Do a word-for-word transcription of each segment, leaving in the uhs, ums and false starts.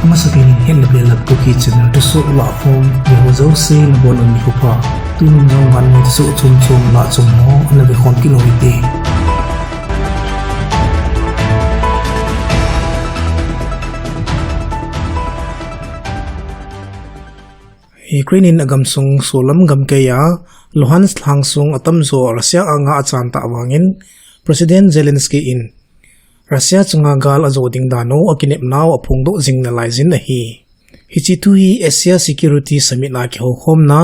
Amasapen in hetna belap Kuki channel thusoh lahkhom veho jouse nabonun nikho pha. Tun jong vannoi thusoh chomchom lahchom ho ana vekhom kit u hite. Ukraine in agamsung solam gamkai a Luhansk lhang sung atamjo Russia anga achan tah vangin President Zelensky in Russia chunga gal ajo ding dan u akinepnau aphongdoh jing nalaijin ahi. Hiche thu hi Asia Security Summit a kihoukhomna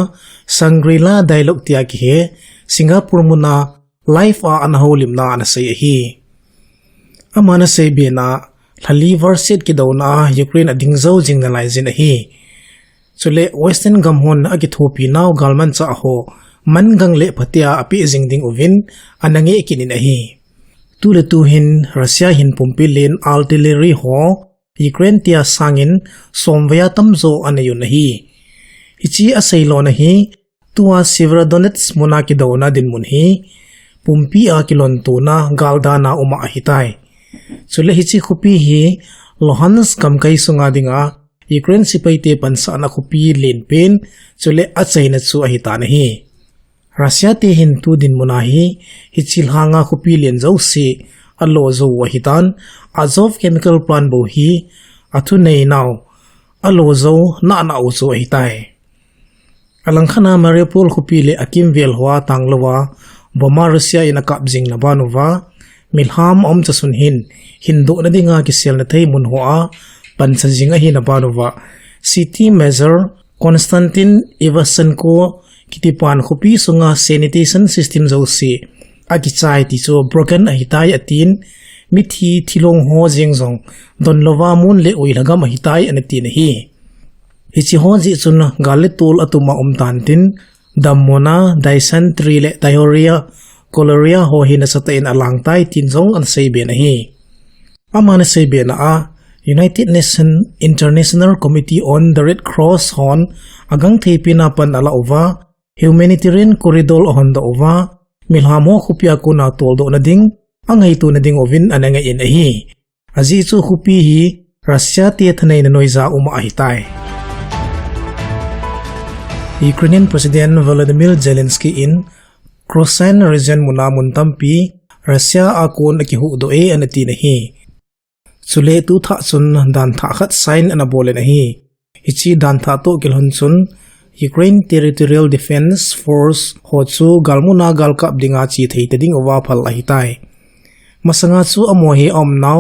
Shangri-La Dialogue tia kihe Singapore muna live a ana houlimna ana sei ahi. Aman aseibe na, lhali varset kidouna a Ukraine ading jou jing nalaijin ahi. Chule Western gam hon akithopinau galmanchah ho mangang le phatea apeh jing ding uvin ana ngeh kit in ahi. Tuletu hin Russia hin pumpi len artillery ho Ukraine tia sangin somvei a tamjo anei un ahi. Hiche aseilona hi tua Severodonetsk muna kidouna dinmun hi pumpi a kilontona gal dan a um ahitai. Chule hiche khopi hi Luhansk gamkai sunga dinga Ukraine sepaite pansahna khopi lenpen chule achaina chu ahitan ahi. Russia te hin tu dinmun a hi hiche lhanga khopi len jouse alo jou u ahitan, Azov chemical plant bou hi athuneinau alo jou nana u chu ahitai. Alangkhat a Mariupol khopi le akimvel hoa tanglouva bomb a Russia in akap jing na ban uva, milham aumchasun hin hindohna dinga kiselna thei mun hoa pansa jing ahina ban uva, City Mayor Konstantin Ivasenko kitipan khopi sunga sanitation system jouse akichai ti chu broken ahitai atin, mithi thilong ho jeng jong donlouva mun le ui lhagam ahitai ana tin ahi. Hiche ho jeh chun gal le tol atuma umtan tin, dammona, dysentery le diarrhea, cholera ho hi nasatah in alangtai tin jong ana seibe na ahi. Aman aseibe na a, United Nations International Committee on the Red Cross hon agangthei pena pan ala uva, humanitarian corridor ahondoh uva, milham ho khopia kona toldohna ding angaitona ding uvin ana ngeh in ahi. Ajeh chu khopi hi Russia te thaneina noija um ahitai. Ukrainian President Volodymyr Zelensky in Kherson region muna mun tampi Russia a kon akihuhdoh e ana tin ahi. Chule tuthah chun danthah khat sign ana bol in ahi. Hiche danthah toh kilhon chun Ukraine Territorial Defense Force ho chu galmuna galkap dinga chethei tading uva phal ahitai. Masanga chu amaho hi aumnau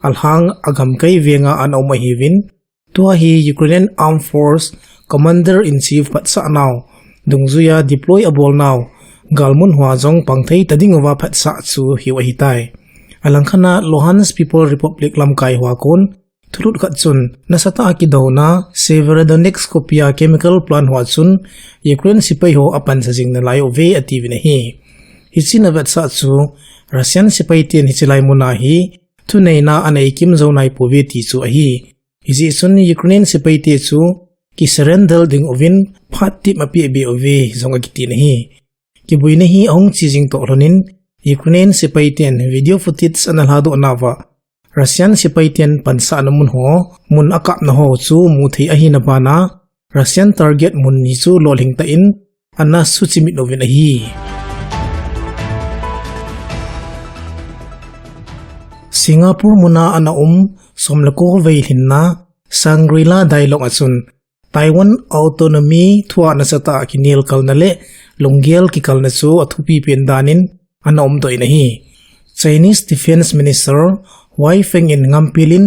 alhang agamkai venga ana um ahiuvin, tua hi Ukrainian Armed Force Commander in Chief phatsah nau dungjuia deploy abolnau galmun hoa jong pangthei tading uva phatsah chu hiu ahitai. Alangkhat a Luhansk People Republic lamkai hoa kon thulut khat chun nasatah a kidouna Severodonetsk khopia chemical plant hoa chun Ukraine sepai ho apansa jing nalai uve atiuvin ahi. Hiche ana vetsah chu Russian sepaiten hichelai muna hi thuneina anei kimjou naipouve ti chu ahi. Hijeh chun Ukrainian sepaite chu kisurrender ding uvin phat tep apeh be uve jong akitin ahi. Kiboina hi ahung che jing toh lhonin Ukrainian sepaiten video footage ana lhadoh nauva, Russian sepaiten pansahna mun ho, mun akapna ho chu muthei ahina bana, Russian target mun ni chu lolhing tah in ana suchimit uvin ahi. Singapore muna ana um somleko vei lhinna Shangri-La Dialogue a chun Taiwan autonomy thua nasatah a kinelkalna le lunggel kikalna chu athupi pen danin ana umdoh in ahi. Chinese Defense Minister Wang Feng in ngampil in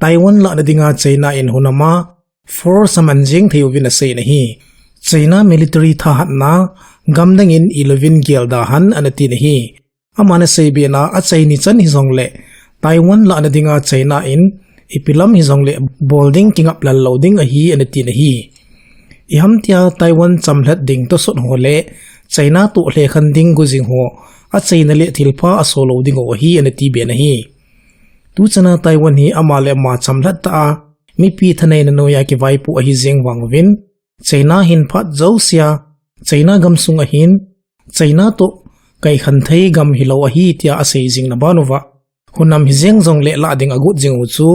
Taiwan lahna dinga China in hunam a force aman jeng thei uvin asei in ahi. China military thahatna gamdang in ilouvin gelda hen ana tin ahi. Aman aseibe na a Chinese chan hijongle Taiwan lahna dinga China in ipi lam hijongle bol ding kingap lal lou ding ahi ana tin ahi. Iham tia Taiwan chamlhat ding tosot ho le China toh lhekhen ding gojing ho achaina le thilpha aso lou ding u ahi ana tibe na ahi. Tuchan a Taiwan hi ama le ama chamlhat tah a mipi thaneina noiya kivaipoh ahi jeng vang uvin, China hin phat jousea China gamsung ahin, China toh kaikhen thei gam hilou ahi tia asei jing na ban uva, hunam hijeng jongle lah ding agot jing u chu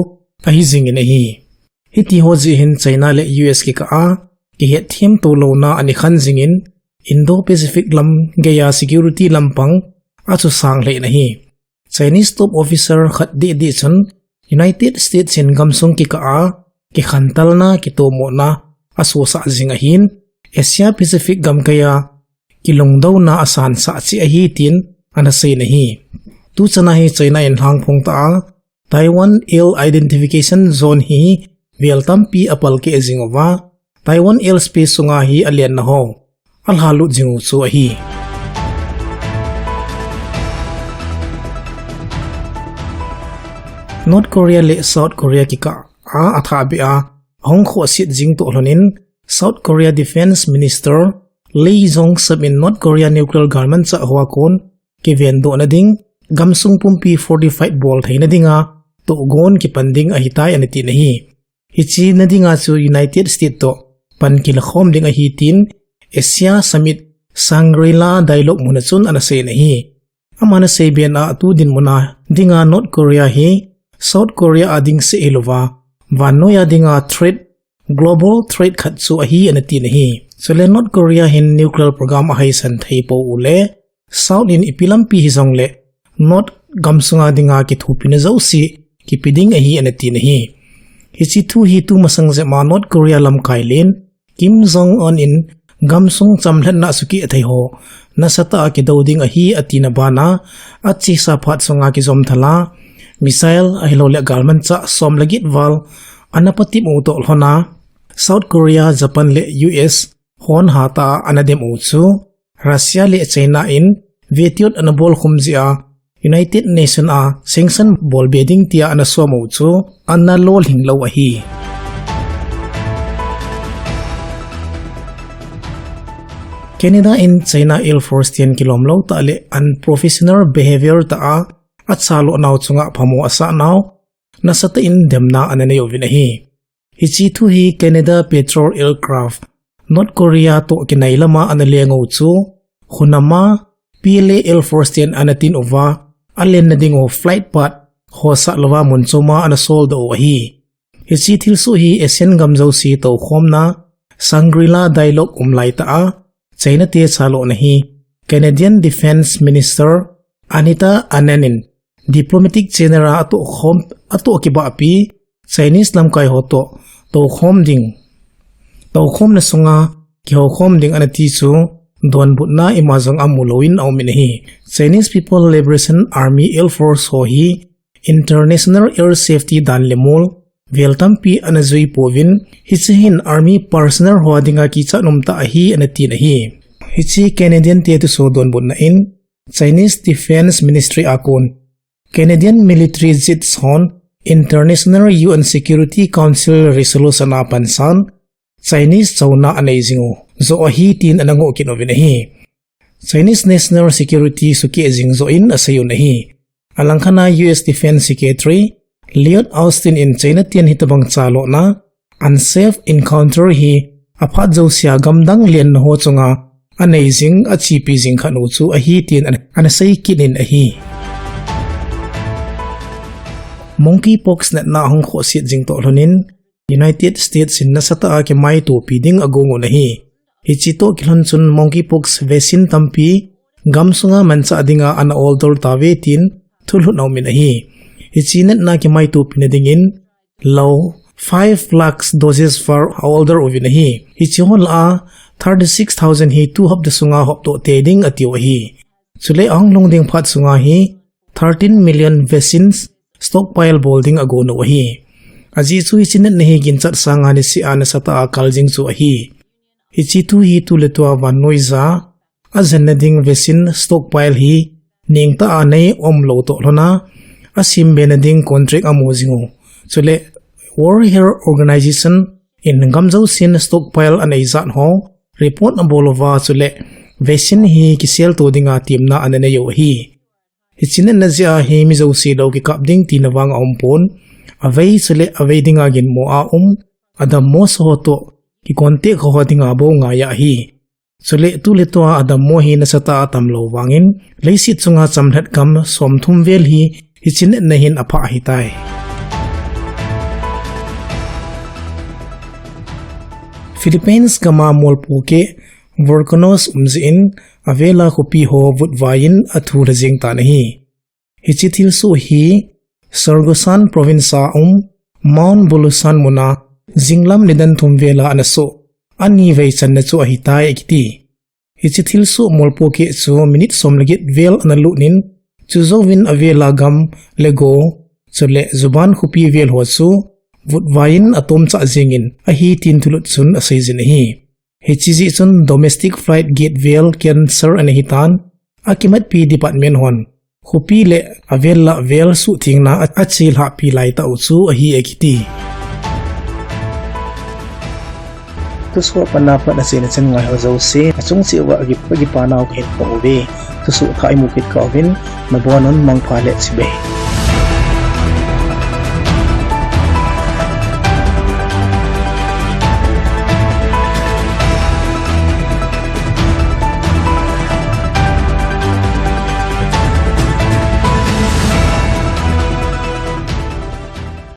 ahi jing in ahi. Hiti ho jeh hin China le U S kikah a kihetthem toulouna ana khan jingin, Indo-Pacific lam geiya security lampang achu sang lheh in ahi. Chinese top officer khat dehdeh chun United States in gamsung kikah a kikhantelna, kitomona asosah jing ahin, Asia Pacific gamkaiya kilungdouna asansah cheh ahi tin ana seiyin ahi. Tuchan a hi China in lhangphong tah a Taiwan Ill Identification Zone hi vel tampi apalkeh jing uva, Taiwan airspace sunga hi alenna ho alhalut jing u chu ahi. North Korea le South Korea kikah a athahbeh a ahung khohset jing toh lhonin, South Korea Defence Minister Lee Jong-sep in North Korea nuclear galmanchah hoa kon kivendohna ding, gamsung pumpi fortified bol theina dinga tohgon kipan ding ahitai ana tin ahi. Hiche na dinga chu United States toh pan kilakhom ding ahi tin Asia Summit Shangri-La Dialogue mun a chun ana seiyin ahi. Aman asei bena tu dinmun a dinga North Korea hi South Korea a ding seh hilouva, vannoiya dinga threat, global threat khat chu ahi ana tin ahi. Chule North Korea hin nuclear program ahaisan thei pou uleh, South in ipi lampi hijongleh North gamsunga dinga kithopina jouse kipe ding ahi ana tin ahi. Hiche thu hi tumasang jep a North Korea lamkai len Kim Jong Un in gamsung chamlhatna sukeh thei ho nasatah a kidou ding ahi atina bana, achesa phat sunga kijom thal a missile ahilouleh galmanchah som le get val ana patep u toh lhon a, South Korea, Japan le U S hon hatah a ana dem u chu, Russia le China in veto ana bolkhum jeh a United Nation a sanction bolbe ding tia ana som u chu ana lolhing lou ahi. Canada in China Air Force ten kilomlou tah le unprofessional behavior tah a achalohnau chunga phamo asahnau nasatah in demna ana nei uvin ahi. Hiche thu hi Canada patrol aircraft North Korea toh kinai lama ana leng u chu, khunama P L A Air Force ten ana tin uva, alenna dingu flight path hosah louva mun choma ana soldoh u ahi. Hiche thilsoh hi Asian gam jouse toukhomna Shangri-La Dialogue um laitah a China te chalohna hi Canadian Defence Minister Anita Anand in diplomatic channel a atohkhom, atoh kibahpi Chinese lamkai ho toh toukhom ding, toukhomna sunga kihoukhom ding ana ti chu donbutna ima jong amu louvin aumin ahi. Chinese People Liberation Army Air Force ho hi International Air Safety dan le mol vel tampi ana jui pouvin, hiche hin army personnel ho dinga kichat umtah ahi ana tin ahi. Hiche Canadian te thuso donbutna in Chinese Defence Ministry a kon Canadian military jets hon International U N Security Council resolution a pansan Chinese chouna anei jing u joh ahi tin ana ngoh kit uvin ahi. Chinese national security sukeh jing joh in asei un ahi. Alangkhat a U S Defence Secretary Lloyd Austin in China ten hitobang chalohna, unsafe encounter hi aphat jousea gamdang lenna ho chunga anei jing, achepi jing khat u chu ahi tin ana, ana sei kit in ahi. Monkeypox natna ahung khohset jing toh lhonin United States in nasatah a kimaitopi ding agong un ahi. Hiche toh kilhon chun monkeypox vaccine tampi gamsunga manchah dinga ana order tauve tin thulhut aumin ahi. Hiche natna kimaitopina dingin lou five lakhs doses val a order uvin ahi. Hiche ho lah a thirty six thousand hi tu hapta sunga hopdoh tei ding atiu ahi. Chule ahung lhung ding phat sunga hi thirteen million vaccines stockpile bol ding agon u ahi. Ajeh chu hiche natna hi ginchat sanga niseh a nasatah a kal jing chu ahi. Hiche thu hi tuletua vannoija ajenna ding vaccine stockpile hi nengtah a nei umlou toh lhon a, asembena ding contract amu jing u. Chule World Health Organization in gam jousen stockpile anei jat ho report abol uva, chule vaccine hi kiselto dinga temna ana nei u ahi. Hiche natna jeh a hi mi jouse lou kikap ding tina vang aumpon, avei chule avei dinga ginmo a um, adammo sa ho toh kicontact ho dinga bou ngai ahi. Chule tuletua adammo hi nasatah a atamlou vangin, leiset chunga chamlhat gam somthum vel hi hiche natna hin aphah ahitai. Philippines gam a molpo keh volcanoes um jeh in avela khopi ho vutvai in athu lha jeng tan ahi. Hiche thilsoh hi Sorsogon Province a um Mount Bulusan mun a jinglam nidan thum vel a ana soh anivei channa chu ahitai akiti. Hiche thilsoh molpo keh chu minute som le get vel ana lut in, chujouvin avela gam le go, chule Juban khopi vel ho chu vutvai in atomchah jeng in ahi tin thulut chun asei jin ahi. Hiche jeh chun domestic flight gate vel cancel ana hitan, akimatpi department hon khopi le avel lah vel suhthengna a, achelhahpi laitah u chu ahi akiti. Thusoh a pat na pat achaina chan ngai ho jouse, achung cheh uva akipa, akipa nau kahin kou uve. Thusoh thah imu kit kah uvin, nabon un mangpha le chibai.